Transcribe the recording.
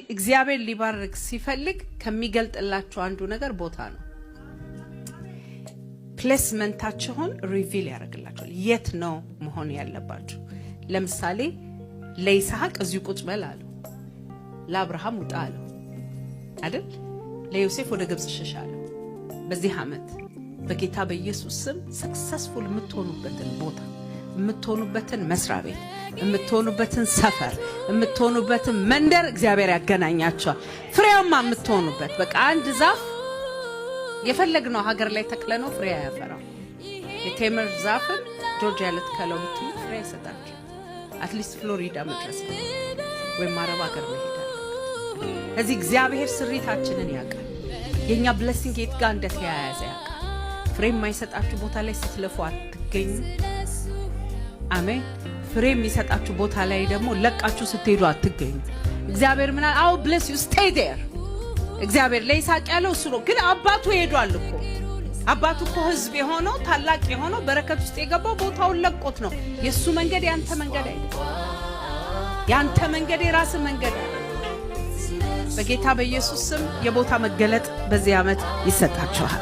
እግዚአብሔር ሊባርክ ሲፈልግ ከሚገልጥላችሁ አንዱ ነገር ቦታ ነው። Placement ኣችሁን reveal ያደርግላችኋል። የት ነው መሆን ያለባችሁ? ለምሳሌ ለይስሐቅ እዚሁ ቁጭ በል አለው። ለአብርሃም ውጣ አለው አይደል? ለዮሴፍ ወደ ግብፅ ሽሽ አለው። በዚህ ዓመት በጌታ በኢየሱስ ስም successful የምትሆኑበትን ቦታ፣ የምትሆኑበትን መስሪያ ቤት፣ የምትሆኑበትን ሰፈር፣ የምትሆኑበትን መንደር እግዚአብሔር ያገናኛችኋል። ፍሬያማ የምትሆኑበት። በቃ አንድ ዛፍ የፈለግነው ሀገር ላይ ተክለነው ፍሬ አያፈራም። የቴምር ዛፍን ጆርጂያ ልትከለው ብትሉ ፍሬ አይሰጣችሁ። At least ፍሎሪዳ መድረስ ወይም አረብ ሀገር መሄድ አለበት። እዚህ እግዚአብሔር ስሪታችንን ያውቃል። የእኛ blessing የት ጋር እንደተያያዘ ያውቃል። ፍሬ የማይሰጣችሁ ቦታ ላይ ስትለፉ አትገኙ። አሜን። ፍሬ የሚሰጣችሁ ቦታ ላይ ደግሞ ለቃችሁ ስትሄዱ አትገኙ። እግዚአብሔር ምናል? "I'll bless you, stay there።" እግዚአብሔር ለይስሐቅ ያለው እሱ ነው። ግን አባቱ ሄዷል እኮ። አባቱ እኮ ህዝብ የሆነው፣ ታላቅ የሆነው፣ በረከት ውስጥ የገባው ቦታውን ለቆት ነው። የእሱ መንገድ ያንተ መንገድ አይደለም። ያንተ መንገድ የራስ መንገድ አይደለም። በጌታ በኢየሱስ ስም የቦታ መገለጥ በዚህ ዓመት ይሰጣችኋል።